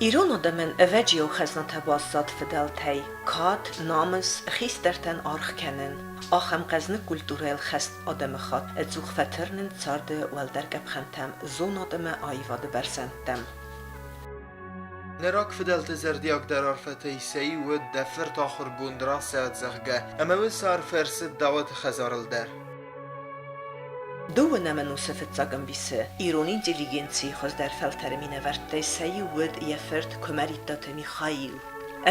Ирон адӕмӕн ӕвӕджиау хӕзнатӕ баззад фыдӕлтӕй: кад, намыс, хистӕртӕн аргъ кӕнын. Ахӕм хъӕзныг культурӕйыл хӕст адӕмыхатт ӕдзух фӕтырнынц царды уӕлдӕр къӕпхӕнтӕм, зонад ӕмӕ аивады бӕрзӕндтӕм. Нӕ рагфыдӕлты зӕрдиагдӕр арфӕтӕй сӕ иу уыд дӕ фырт ахуыргонд рацӕуӕд, зӕгъгӕ, ӕмӕ уыцы арфӕ ӕрцыд Дауыты хӕдзарыл дӕр. Дыууынӕм ӕнусы фыццаг ӕмбисы ирон интеллигенцийы хуыздӕр фӕлтӕры минӕвӕрттӕй сӕ иу уыд йӕ фырт Куымӕридтаты Михаил.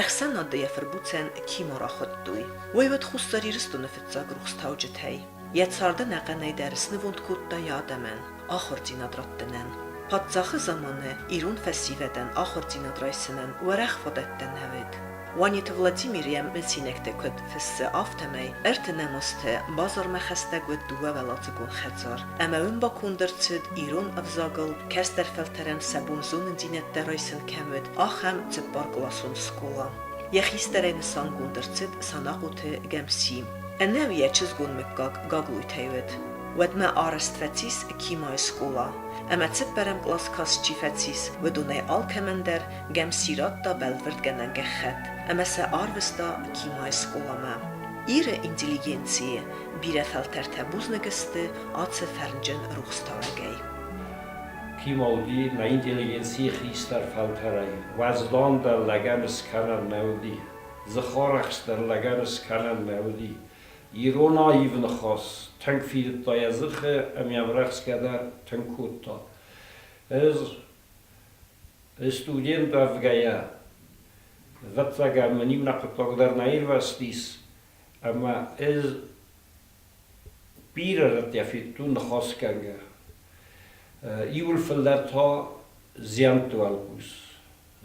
Ӕхсӕнады йӕ фырбуцӕн Кимо рахуыдтой. Уый уыд Хуссар Ирыстоны фыццаг рухстауджытӕй. Йӕ цард ӕнӕхъӕнӕй дӕр снывонд кодта йӕ адӕмӕн, ахуырдзинад раттынӕн. Паддзахы заманы ирон фӕсивӕдӕн ахуырдзинад райсынӕн уӕрӕх фадӕттӕ нӕ уыд. Уанеты Владимир йӕ мысинӕгты куыд фыссы, афтӕмӕй ӕртынӕм азты базармӕ хӕстӕг уыд дыууӕуӕладзыгон хӕдзар, ӕмӕ уым баконд ӕрцыд ирон ӕвзагыл кӕстӕр фӕлтӕрӕн сӕ бон зонындзинӕдтӕ райсын кӕм уыд, ахӕм цыппаркъласон скъола. Йӕ хистӕрӕй нысангонд ӕрцыд Санахъоты Гӕмси. Ӕнӕуи йӕ чызгон мыггаг Гаглойтӕй уыд. Уӕдмӕ арӕзт фӕцис Кимайы скъола, ӕмӕ цыппӕрӕм кълас каст чи фӕцис, уыдонӕй алкӕмӕн дӕр Гӕмси радта бӕлвырдгӕнӕн гӕххӕтт ӕмӕ сӕ арвыста Кимайы скъоламӕ. Иры интеллигенцийы бирӕ фӕлтӕртӕ бузныг сты ацы фӕрнджын рухстауӕгӕй. Кима уыди нӕ интеллигенцийы хистӕр фӕлтӕрӕй, уӕздандӕр лӕгӕн скӕнӕн нӕ уыди, дзыхарӕхстдӕр лӕгӕн скӕнӕн нӕ уыди. Ирон аив ныхас тынг фидыдта йӕ дзыхы ӕмӕ йӕм рӕхсгӕ дӕр тынг кодта. Ӕз студент уӕвгӕйӕ, ӕвӕццӕгӕн мын иунӕг хъуыддаг дӕр нӕ ирвӕзтис, ӕмӕ ӕз бирӕ рӕттӕ федтон ныхасгӕнгӕ. Иуыл фылдӕр та зиӕнтты уӕлхъус,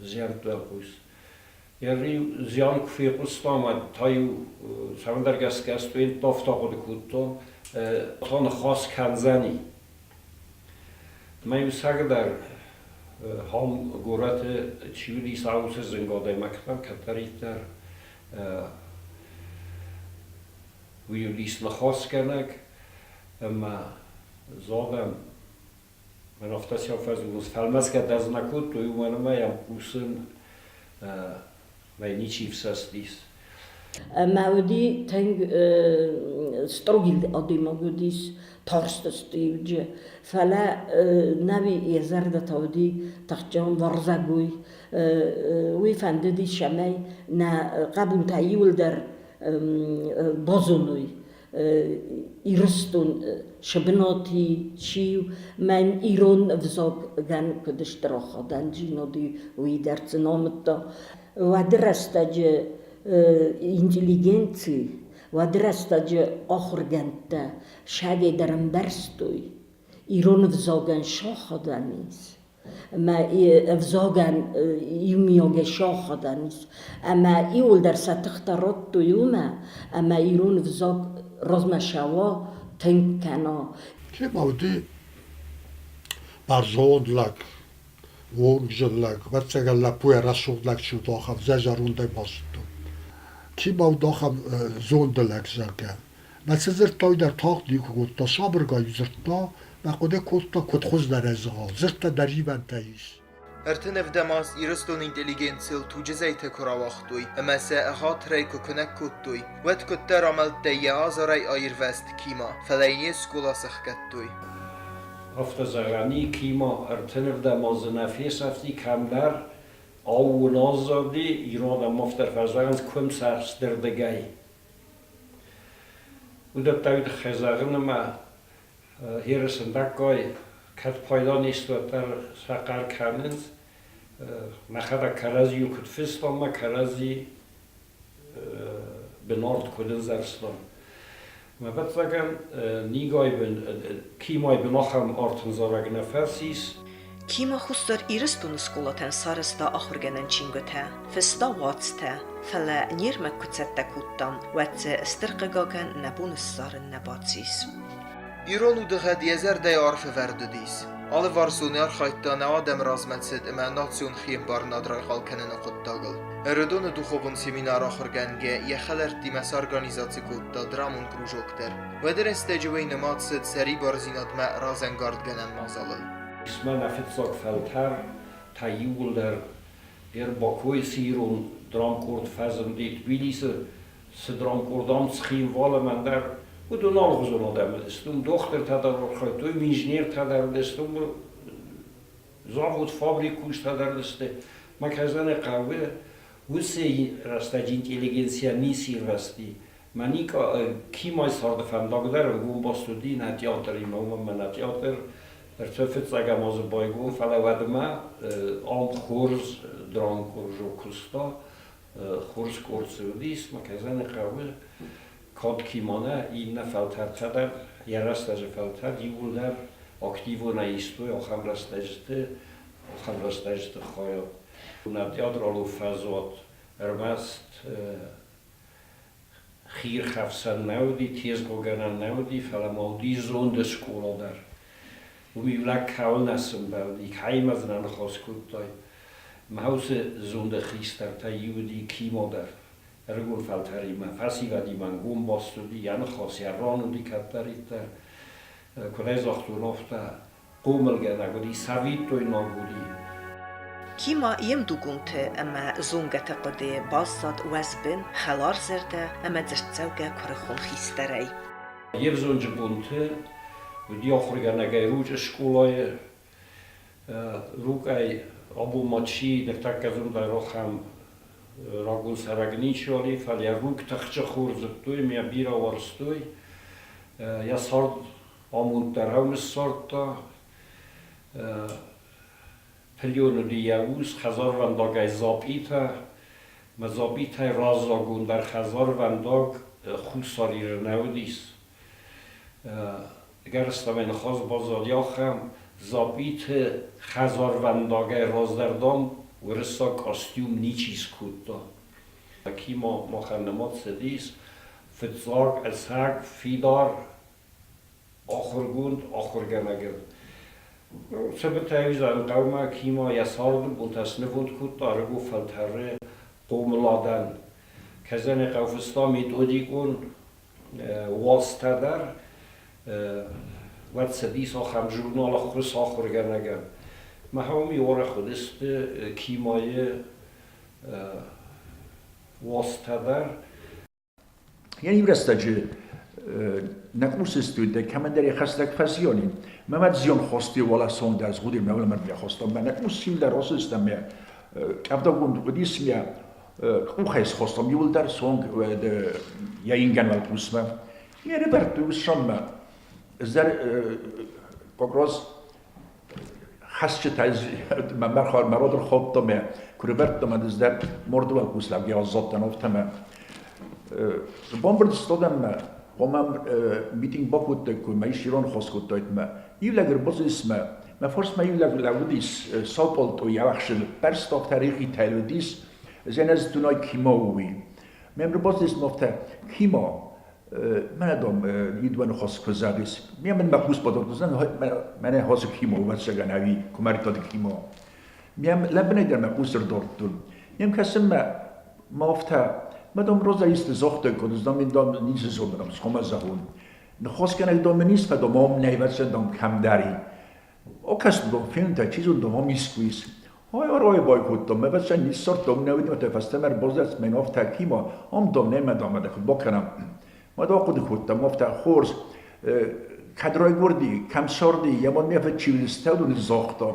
зиӕнтты уӕлхъус. Йӕ-иу зиан куы фехъуыстам, уӕд та-иу цӕмӕндӕр гӕсгӕ студентты афтӕ хъуыды кодтон, та ныхас кӕндзӕни. Мӕ усаг дӕр ам горӕты чи уыдис, уыцы зынг адӕймӕгтӕм кӕддӕриддӕр уый уыдис ныхасгӕнӕг ӕмӕ зӕгъӕм, мӕн афтӕ сӕ фӕдзурынц, фӕлмӕцгӕ дӕр дзы нӕ кодтой, уымӕн ӕмӕ йӕм хъусын мӕ ничи фсӕстис. Ӕмӕ уыди тынг строгий адӕймаг уыдис, тарстысты иуджы. Фӕлӕ нӕуи йӕ зӕрдӕ та уыди тыхджын, уарзӕгой. Уый фӕндыди, цӕмӕй нӕ хъӕбултӕ иуылдӕр базоной Ирыстон цы бынати чи у, мӕн ирон ӕвзагӕн куыд стыр ахадӕндзинад и, уый дӕр сын амыдта. Уӕды рӕстӕджы интеллигенци, уӕды рӕстӕджы ахуыргӕндтӕ сӕгӕй дӕр ӕмбӕрстой, ирон ӕвзагӕн сахадӕн ис. Ӕмӕ ӕвзагӕн иумиагӕй сахадӕн ис. Ӕмӕ иуылдӕр сӕ тыхтӕ радтой уымӕ, ӕмӕ ирон ӕвзаг размӕ цӕуа, тынг кӕна. Кема уыди бӕрзонд лӕг, уонгджын лӕг, ӕвӕццӕгӕн лӕппуйӕ рӕсугъд лӕг чи уыд, ахӕм зӕрондӕй базыдтон. Кема уыд ахӕм зонды лӕг, зӕгъгӕ. Мӕ цы дзырдта, уый дӕр тагъд никуы кодта, сабыргай дзырдта, мӕ хъуыды кодта, куыд хуыздӕрӕй зӕгъа, дзырдтӕ дӕр ивӕнтӕ ис. 37 аз Ирыстоны интеллигенцийыл туджы зӕйтӕ куы рауагътой ӕмӕ сӕ ӕгъатырӕй куы куынӕг кодтой, уӕд куыддӕр амӕлттӕй йӕ азарӕй аирвӕзт Кима, фӕлӕ йын йе скъола сӕхгӕдтой. Афтӕ зӕгъӕн и, Кима 37 азы нӕ фесӕфти кӕмдӕр, аууон аззади, ирон адӕм афтӕ фӕзӕгъынц, куым сӕрстырдыгӕй. Уыдӕттӕ уый тыххӕй зӕгъын ӕмӕ еры сындӕггай кӕд пайда не сты, уӕддӕр сӕ хъӕр кӕнынц. Мӕхӕдӕг кӕрӕдзийыл куыд фыстам, мӕ кӕрӕдзи бынард куыд ӕвзӕрстам. Ӕвӕццӕгӕн, Нигай бын, Кимай бын ахӕм артӕнзарӕг нӕ фӕцис. Кима Хуссар Ирыстоны скъолатӕн сарӕзта ахуыргӕнӕн чингуытӕ, фыста уацтӕ, фӕлӕ не рмӕг куы цӕттӕ кодтам, уӕд дзы, стыр хъыгагӕн, нӕ бон ссарын нӕ бацис. Ирон удыгъӕд йӕ зӕрдӕйы арф ӕвӕрд уыдис. Алыварсонӕй архайдта нӕ адӕмы размӕцыд ӕмӕ национ хиӕмбарынад райхъал кӕныны хъуыддагыл. Ӕрыдоны духовон семинар ахуыргӕнгӕ йӕ хӕлӕрттимӕ сорганизаци кодта драмон кружок дӕр. Уӕды рӕстӕджы уый нымад цыд сӕрибардзинадмӕ разӕнгардгӕнӕн мадзалыл. Ис ма нӕ фыццаг фӕлтӕр та иууылдӕр. Ӕрбакойы цы ирон драмкъорд фӕзынди, Тбилисы цы драмкъорд ам Цхинвалы ӕмӕ ӕндӕр, уыдон алыгъуызон адӕм уыдысты. Уым дохтыртӕ дӕр архайдтой, уым инженертӕ дӕр уыдысты, уым завод, фабрик кусджытӕ дӕр уыдысты. Мӕ кӕзӕны хъӕуы уыцы рӕстӕджы интеллигенцийӕ ницы ирвӕзти. Мӕ Кимайы царды фӕндаг дӕр ӕнгом баст уыди нӕ театримӕ, уымӕн ӕмӕ нӕ театр ӕртӕ фыццӕгӕм азы байгом, фӕлӕ уӕдмӕ ам хорз драмкъорд куыста, хорз къорд дзы уыдис, мӕ кӕзӕны хъӕуы кад Киманӕ, иннӕ фӕлтӕртӕ дӕр, йӕ рӕстӕджы фӕлтӕр иууылдӕр активонӕй истой ахӕм рӕстӕджыты хайад. Нӕ театралон фӕзуат ӕрмӕст хиирхӕфсӕн нӕ уыди, тезгъогӕнӕн нӕ уыди, фӕлӕ ма уыди зонды скъола дӕр. Уым-иу лӕг кӕуыл нӕ сӕмбӕлди, кӕимӕ дзы нӕ ныхас кодтай. Мӕ уыцы зонды хистӕртӕй иу уыди Кимо дӕр. Ӕрыгон фӕлтӕримӕ, фӕсивӕдимӕ ӕнгом баст уыди, йӕ ныхас йӕ ран уыди кӕддӕриддӕр. Куыд ӕй загътон, афтӕ хъомылгӕнӕг уыди, цӕвиттойнаг уыди. Кима йе мдугонты ӕмӕ зонгӕты хъуыдыйы баззад уӕзбын, хӕларзӕрдӕ ӕмӕ дзырддзӕугӕ куырыхон хистӕрӕй. Йе взонджы бонты уыди ахуыргӕнӕгӕй Ручъы скъолайы. Рукъӕй абон ма чи ныртӕккӕ зондӕй ахӕм рагон цӕрӕг ничиуал и, фӕлӕ йӕ Рукъ тыхджын хорз зыдтой ӕмӕ йӕ бирӕ уарзтой. Йӕ цард амонд дӕр ӕм ссардта. Пылион уыди йӕ ус, хӕдзарвӕндагӕй Запъитӕ. Мӕ Запъитӕй раззагондӕр хӕдзарвӕндаг Хуссар Иры нӕ уыдис. Ӕгӕрыстӕмӕй ныхас баззади ахӕм, Запъиты хӕдзарвӕндагӕй раздӕр, дам, уырыссаг костюм ничи скодта. Кима махӕн нымад цыдис фыццаг, ӕцӕг, фидар ахуыргонд ахуыргӕнӕгыл. Цыбыртӕй ӕнхъӕлмӕ Кима йӕ царды бонтӕ снывонд кодта ӕрыгон фӕлтӕры хъомыладӕн. Кӕдзӕни хъӕуфыста методикон уацтӕ дӕр, уӕд цыдис ахӕм журнал ӕххуыс ахуыргӕнӕгӕн. Махӕм уӕрӕх уыдысты Кимайы уацтӕ дӕр. Йӕ иу рӕстӕджы нӕ къусыстуй, кӕмӕндӕр йӕ хӕстӕг фӕзиони. Мӕ мад зион хости уӕлӕ сондӕ згъуди мӕ уӕлмӕрд мӕ хостон. Мӕ нӕ къусилдӕр росистӕн мӕ къӕвдагонд уыдис мӕ къухӕй схостон иуылдӕр сонг йӕ ингӕнмӕ къусмӕ. Йе рывӕрдтой уссонмӕ. Ӕз дӕр кокроз хӕсджытӕ мӕ род ӕрхаудта мӕ куы рывӕрдта мӕ ӕз дӕр морды уӕлхъус лӕугӕ аззадтӕн афтӕ Бамбырд стодӕн мӕ хъуамӕ митинг бакодтаиккой мӕ ис ирон хос кодтаид мӕ иу лӕг ӕрбацыдис мӕ мӕ фарсмӕ иу лӕг лӕууыдис сау пъалтъойы ӕхсӕны ппӕрст афтӕ рихитӕй уыдис ӕз ӕз дунай кима у уый мӕм ӕрбацыдис мӕ афтӕ кима мӕнӕ дам идуаны хос куы зӕгъис ме мын мӕ хъус бадардзӕн мӕнӕ хосы кима ӕвӕццӕгӕн ӕви куымӕридтаты кима Мӕм лӕмбынӕгдӕр мӕ хъус ӕрдардтон. Мӕм кӕсынмӕ ма афтӕ, мӕ дам роза исты загътай, куыд дам мин дам ницы зонын, дам схъуамӕ зӕгъон. Ныхасгӕнӕг дам мын ис, фӕлӕ дам ам нӕй, ӕвӕццӕгӕн дам кӕмдӕр и. Акӕс дам фентай, чи зоны дам ам искуы ис. Ай арай-бай кодтам, ӕвӕццӕгӕн ниссардтам, нӕ уыди, мӕ фӕстӕмӕ ӕрбаздӕхт мӕн афтӕ кима, ам дам нӕй, мӕ дам ӕдӕ куыд бакӕнӕм. Мад ахъуыды кодтам, афтӕ хорз, кӕд райгуырди, кӕм царди, йӕ мад ме фыд чи уыдис, уыдон загъта.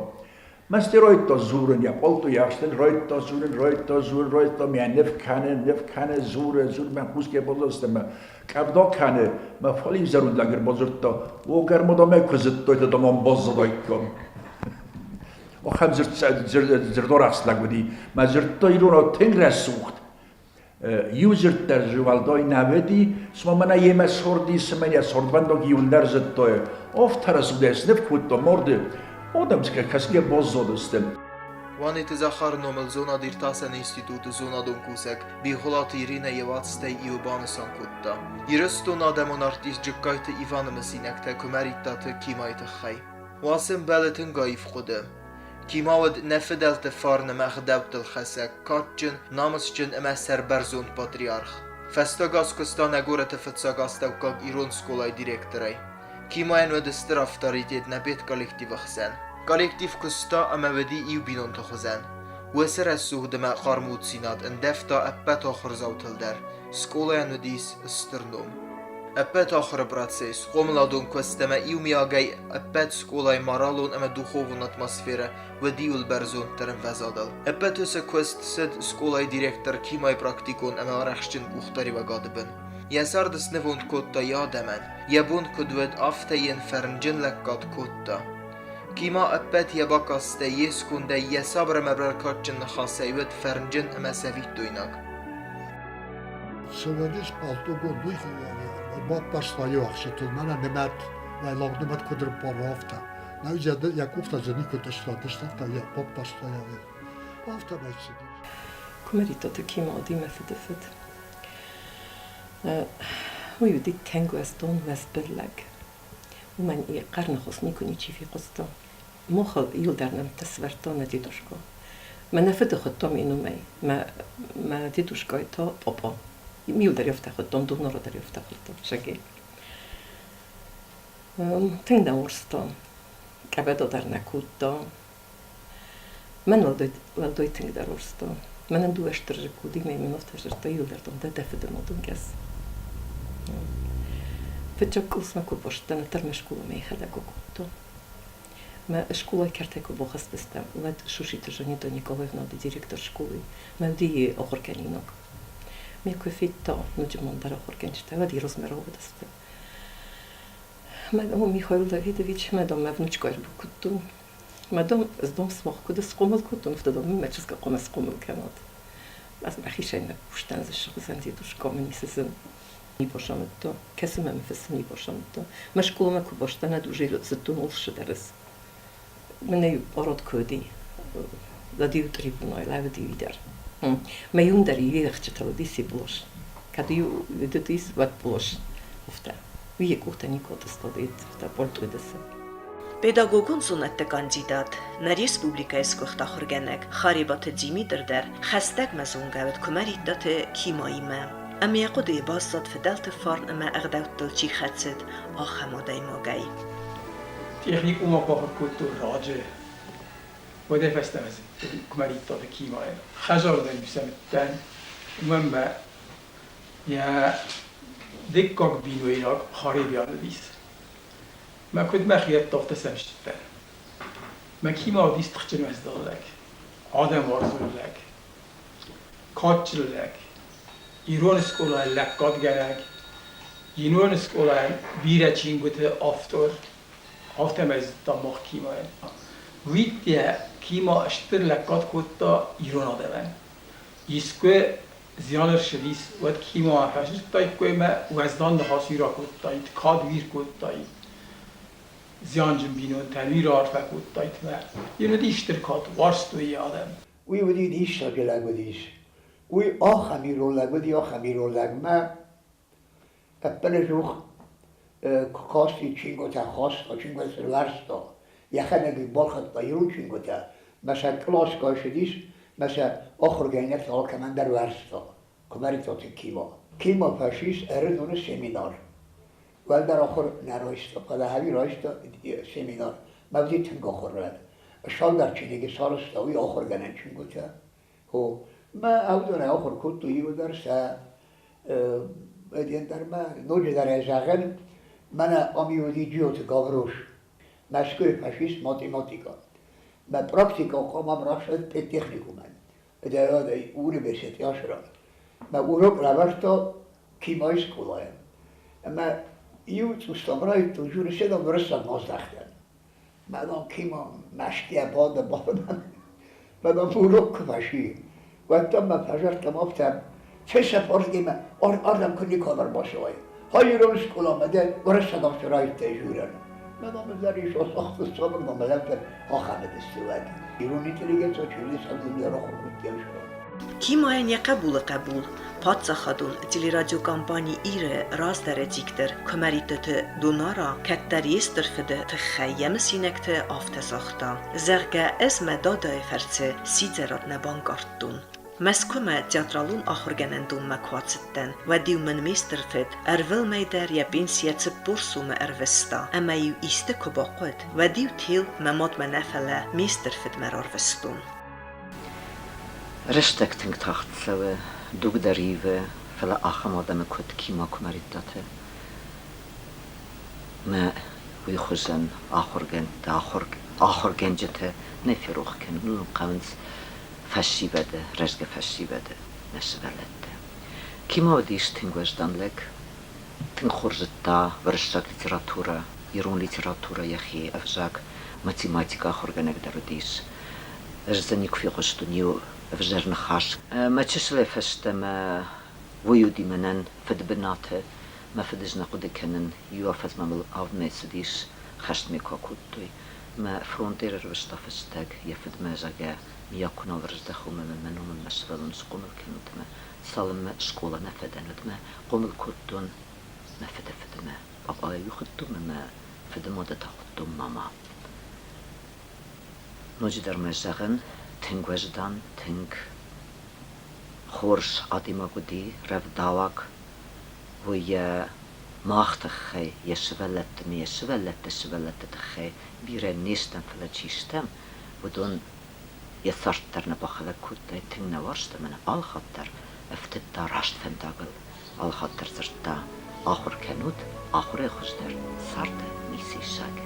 Масти райдыдта дзурын, йӕ пъалто йӕ ахстӕн райдыдта дзурын, райдыдта дзурын, райдыдта мӕ ныв кӕны, ныв кӕны, дзуры, дзуры, мӕ хъусгӕ баззадысты мӕ къӕвда кӕны, мӕ фалин зӕронд лӕг ӕрбадзырдта, о, гӕрмадамӕ куы зыдтой, то мӕм баззадаиккам. Ахӕм дзырдарӕхст лӕг уыди. Мӕ дзырдта иронау тынг рӕсугъд. Иу дзырд дӕр дзы уӕлдай нӕ уыди, цыма мӕнӕ йемӕ сорди, цыма йӕ сордвӕндаг иуылдӕр зыдтой. Афтӕ рӕсугъдӕй сныв кодта морды. Адӕм кӕсгӕ баззадысты. Уанеты Захары номыл зонад-иртасӕн институты зонадон кусӕг Бигъуылаты Иринӕ йӕ уацтӕй иуы банысан кодта: Ирыстоны адӕмон артист Джыккайты Иваны мысинӕгтӕ Куымӕридтаты Кимайы тыххӕй. Уац ӕмбӕлы тынг аив хъуыды. Кима уыд нӕ фыдӕлты фарн ӕмӕ ӕгъдӕуттыл хӕцӕг, кадджын, намысджын ӕмӕ сӕрбӕрзонд патриарх. Фӕстаг аз куыста нӕ горӕты фыццаг астӕуккаг ирон скъолайы директорӕй. Кимайӕн уыд стыр авторитет нӕ педколлективы хсӕн. Коллектив куыста ӕмӕ уыди иу бинонты хуызӕн. Уыцы рӕсугъд ӕмӕ хъӕрмуддзинад ӕндӕвта ӕппӕт ахуырдзаутыл дӕр, скъолайӕн уыдис стыр ном. Ӕппӕт ахуыры процесс, хъомыладон куыст ӕмӕ иумиагӕй ӕппӕт скъолайы моралон ӕмӕ духовон атмосферӕ уыд иуыл бӕрзонддӕр ӕмвӕзадыл. Ӕппӕт уыцы куыст цыд скъолайы директор Кимайы практикон ӕмӕ арӕхстджын къухдариуӕгады бын. Йӕ цард снывонд кодта йӕ адӕмӕн, йӕ бон куыд уыд, афтӕ йын фӕрнджын лӕггад кодта. Кима ӕппӕт йӕ бакастӕй, йе скондӕй, йӕ сабыр ӕмӕ бӕркадджын ныхасӕй уыд фӕрнджын ӕмӕ цӕвиттойнаг. Цы уыдис пъалтогонд, уый баппӕрста йе уӕхсчытыл, мӕнӕ нымӕт, уӕллаг нымӕт куыд ӕрыппара, афтӕ. Нӕ йӕ къухтӕ дзы никуы тъыста, тъыста йӕ, баппӕрста йӕ. Афтӕмӕй цыдис. Куымӕридтаты Кима уыди мӕ фыдыфыд. Уый уыди тынг уӕздон, уӕзбын лӕг. Уымӕн йӕ хъӕрныхос никуы ничи фехъуыста. Мохыл иуылдӕр нӕмттӕ сӕвӕрдтон нӕ дедушка. Мӕ нӕ фыды хуыдтон ме номӕй, мӕ мӕ дедушкайы та папа. Иуылдӕр афтӕ хуыдтон, доноры дӕр афтӕ хуыдтон, Сергей. Тынг нӕ уарзта, къӕбӕда дӕр нӕ кодта. Мӕн уӕлдай тынгдӕр уарзта. Мӕнӕн дыууӕ стыр зыкк уыди, ӕмӕ мын афтӕ дзырдта, иуылдӕр дам дӕ дӕ фыды мадонгӕс. Фыццаг къласмӕ куы бацыдтӕн, уӕддӕр мӕ скъоламӕ йӕхӕдӕг акодта. Мӕ скъолайы кӕртӕй куы бахызтыстӕм, уӕд Шушиты Жанита Николаевна уыди директор скъолайы, мӕ уыди ахуыргӕнинаг. Мӕ куы федта, ноджы ма ӕндӕр ахуыргӕнджытӕ, уӕд Ирозмӕ рауадысты. Мӕ Михаил Давидович, мӕ дам, мӕ внучка ӕрбакуыдтон. Мӕ дам, ӕз дам сымах куыд схъомыл кодтон, афтӕ дам мӕ чызг хъуамӕ схъомыл кӕнат. Ӕз мӕхицӕй нӕ куыстӕн дзы сыгъдзӕн дедушка мын ницы зын. Нибасамыдта, кӕцы мӕм фысым нибасамыдта. Мӕ скъоламӕ куы бацыдтӕн, ӕд уже зыдтон алцы дӕр ӕз. Мӕнӕ-иу парад куы уыди, уӕд-иу трибунайы лӕууыди уый дӕр. Мӕ иум дӕр иу ӕхчытӕ уыди сиблос. Кӕд-иу уыдис, уӕд плос. Афтӕ. Уый йӕ къухтӕ никуы атъыстаид, афтӕ пъолтъ уыдысы. Педагогон зонӕдты кандидат, нӕ республикӕйы сгуыхт ахуыргӕнӕг Харебаты Димитр дӕр хӕстӕгмӕ зонгӕ уыд Куымӕридтаты Кимаимӕ. Ӕмӕ йӕ хъуыдыйы баззад фыдӕлты фарн ӕмӕ ӕгъдӕуттыл чи хӕцыд, ахӕм адӕймагӕй. Техникумы бахуыр кодтой раджы. Уӕдӕй фӕстӕмӕ Куымӕридтаты Кимайы хӕдзары сӕмыдтӕн, уымӕн мӕ йӕ дыккаг бинойнаг Харебиан уыдис. Мӕ куыд мӕхи ӕддӕгтӕ сӕмстдӕн. Мӕ Кима уыдис тыхджын уӕздан лӕг, адӕмуарзон лӕг, кадджын лӕг, ирон скъолайы лӕггадгӕнӕг, ирон скъолайӕн бирӕ чингуыты автор, афтӕмӕй зыдта мах Кимайы. Уидтӕ Кима стыр лӕггад кодта ирон адӕмӕн. Искуы зиан ӕрцыдис, уӕд Кима фӕзындтаиккой ӕмӕ уӕздан ныхас уый ракодтаид, кад уый ркодтаид. Зианджын бинонтӕн уый раарфӕ кодтаид мӕ. Йын уыди стыр кад, уарзтой йӕ адӕм. Уый уыди диссаджы лӕг уыдис. Уый ахӕм ирон лӕг уыди, ахӕм ирон лӕгмӕ ӕппынӕдзух куы касти чингуытӕ, хаста, чингуытӕ лӕрста. Йӕхӕдӕг балхӕдта ирон чингуытӕ, мӕ сӕ къласгай цыдис, мӕ сӕ ахуыргӕнинӕгтӕ алкӕмӕн дӕр уӕрста. Куымӕридтаты Кима. Кима фӕцис Ӕрыдоны семинар. Уӕлдӕр ахуыр нӕ райста, фӕлӕ хӕви райста семинар. Мӕ уыди тынг ахуыррӕд. Цалдӕр чиныджы сарӕзта уый ахуыргӕнӕн чингуытӕ. Хо, мӕ уыдонӕй ахуыр кодтой иуылдӕр сӕ ӕндӕрмӕ ноджыдӕр ӕй зӕгъын, мӕнӕ ам уыди Джиоты Гаврош, Мӕскуыйы фашист математикӕ. Мӕ практикӕ хъуамӕ рахсӕд педтехникумӕн. Университет Яшыран. Мӕ урок лӕвӕрдта Кимайы скъолайӕн. Ӕмӕ иу цъустам райдыдтон, журналисттӕ уырыссаг аздӕхтӕн. Мӕнӕн Кима мӕстыйӕ бады бадӕн. Мӕнӕн урок куы фӕци, уӕд та мӕ фӕзӕрдтам афтӕ, фесӕф ардӕм, ардӕм куы никуал ӕрбацӕуай. Хай ирон скъоламӕ дӕ уырыссаг афтӕ райдыдтай журӕн. Мӕнӕн ӕндӕр ис ацахты цабырмӕ мӕлӕтӕн ахӕм уыдысты уӕд. Ирон интеллигенция чи уыдис, ӕмӕ рахуыр кодтой. Кимайӕн йӕ хъӕбулы хъӕбул, паддзахадон телерадиокомпани Ир-ы раздӕры диктор Куымӕридтаты Донара кӕддӕр йе стыр фыды тыххӕй йӕ мысинӕгты афтӕ загъта, зӕгъгӕ, ӕз мӕ дадайы фӕрцы сидзӕрад нӕ банкъардтон. Мӕскуымӕ театралон ахуыргӕнӕндонмӕ куы ацыдтӕн, уӕд-иу мын ме стыр фыд ӕрвылмӕй дӕр йӕ пенсийӕ 40 сомы ӕрвыста, ӕмӕ-иу исты куы бахъуыд, уӕд-иу тел мӕ мадмӕ нӕ фӕлӕ ме стыр фыдмӕ рарвыстон. Рӕстӕг тынг тагъд цӕуы, дуг дӕр ивы, фӕлӕ ахӕм адӕмы куыд Кима Куымӕридтаты мӕ уый хуызӕн ахуыргӕндтӕ, ахуыргӕнджытӕ нӕ ферох кӕнын, уыдон хъӕуынц фӕсивӕды, рӕзгӕ фӕсивӕды, нӕ сывӕллӕтты. Кима уыдис тынг уӕздан лӕг, тынг хорз зыдта уырыссаг литературӕ, ирон литературӕ, йӕхи ӕвзаг, математикӕ ахуыргӕнӕг дӕр уыдис. Ӕз дзы никуы фехъуыстон иу ӕвзӕр ныхас. Мӕ чысылӕй фӕстӕмӕ уый уыди мӕнӕн фыдбынаты. Мӕ фыды ӕз нӕ хъуыды кӕнын, иу афӕдзмӕ мыл авдмӕ цыдис, хӕстмӕ куы акодтой. Мӕ фронтӕй ӕрвыста фыстӕг йӕ фыдмӕ, зӕгъгӕ, миййаг куы нал рыздӕхон ӕмӕ мӕ номыл мӕ сывӕллон схъомыл кӕнут ӕмӕ цалынмӕ скъола нӕ фӕдӕн, уӕдмӕ хъомыл кодтон мӕ фыды фыдмӕ. Папӕйы хуыдтон ӕмӕ фыды мады та хуыдтон мама. Ноджыдӕр ма зӕгъын, тынг уӕздан, тынг хорз адӕймаг уыди, рӕвдауаг. Уый йӕ мах тыххӕй, йӕ сывӕллӕтты ӕмӕ йӕ сывӕллӕтты сывӕллӕтты тыххӕй бирӕ не стӕм, фӕлӕ чи стӕм, уыдон йӕ цард дӕр нӕ бахӕлӕг кодтаид, тынг нӕ уарзта ӕмӕ нӕ алыхатт дӕр ӕфтыдта раст фӕндагыл, алыхатт дӕр дзырдта, ахуыр кӕнут, ахуырӕй хуыздӕр царды ницы ис зӕгъгӕ.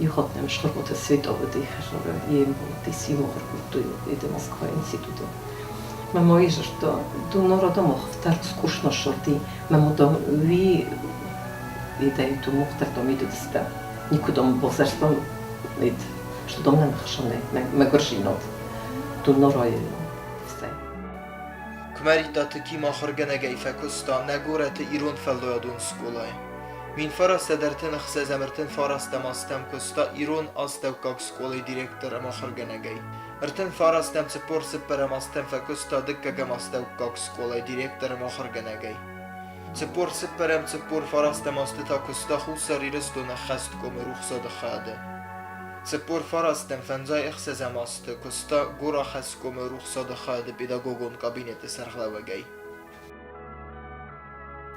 Иу хатт нӕм схуырготы Света уыди хӕсӕгы, йе мбӕлтты симохыр кодтой это Москва институты. Мӕ мой зырдта, дунородом охтар скучно шорти, мӕ модом уи идей ту мохтар идудста. Никудом бозӕрстон ид, что дом нӕ махшоне, мӕгуырзинод. Дунорой все. Куымӕридтаты Ким ахуыргӕнӕгӕй фӕкуыста нӕ горӕты ирон фӕллойадон скъолайы. 1936 азтӕм куыста ирон астӕуккаг скъолайы директор ӕмӕ ахуыргӕнӕгӕй. 39 44 азтӕм фӕкуыста дыккӕгӕм астӕуккаг скъолайы директор ӕмӕ ахуыргӕнӕгӕй. 44-49 азты та куыста Хуссар Ирыстоны ӕххӕсткомы рухсады хайады. 49-56 азты куыста Горахӕскомы рухсады хайады педагогон кабинеты сӕргълӕууӕгӕй.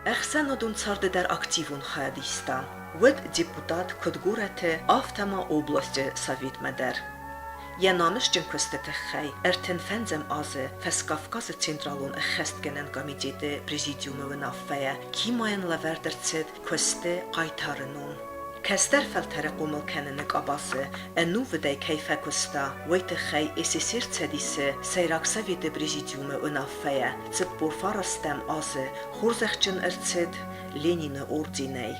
Ӕхсӕнадон царды дӕр активон хайад иста. Уыд депутат куыд горӕты, афтӕ ма областы советмӕ дӕр. Йӕ намысджын куысты тыххӕй 35 азы Фӕскавказы Централон ӕххӕстгӕнӕн комитеты президиумы уынаффӕйӕ Кимайӕн лӕвӕрд ӕрцыд куысты хъайтары ном. Кӕстӕр фӕлтӕры хъомыл кӕныны къабазы ӕнувыдӕй кӕй фӕкуыста, уый тыххӕй СССР-Цӕдисы Сӕйраг Советы Президиумы уынаффӕйӕ 49 азы хорзӕхджын ӕрцыд Ленины орденӕй.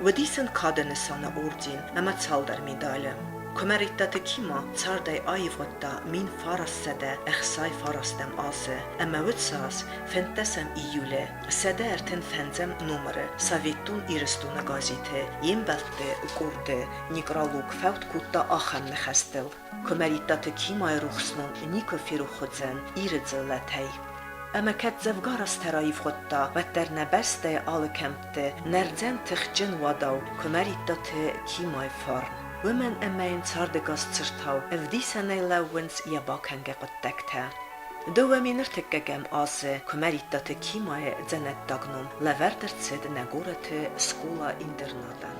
Уыдис ын кады нысаны орден ӕмӕ цалдӕр медалы. Куымӕридтаты Кима цардӕй аивгъуыдта 1969 азы ӕмӕ уыцы аз фӕнддӕсӕм июлы 135 номыры Советон Ирыстоны газеты йе мбӕлтты къорды некролог фӕуд кодта ахӕм ныхӕстыл: Куымӕридтаты Кимайы рухс ном никуы ферох уыдзӕн Иры дзыллӕтӕй. Ӕмӕ кӕд дзӕвгар азтӕ раивгъуыдта, уӕддӕр нӕ бӕстӕйы алы кӕмтты нӕрдзӕн тыхджын уадау Куымӕридтаты Кимайы фарн. Уымӕн ӕмӕ йын цардӕгас цыртау ӕвдисӕнӕй лӕууынц йӕ бакӕнгӕ хъуыддӕгтӕ. 2003 азы Куымӕридтаты Кимайы дзӕнӕттаг ном лӕвӕрд ӕрцыд нӕ горӕты скъола-интернатӕн.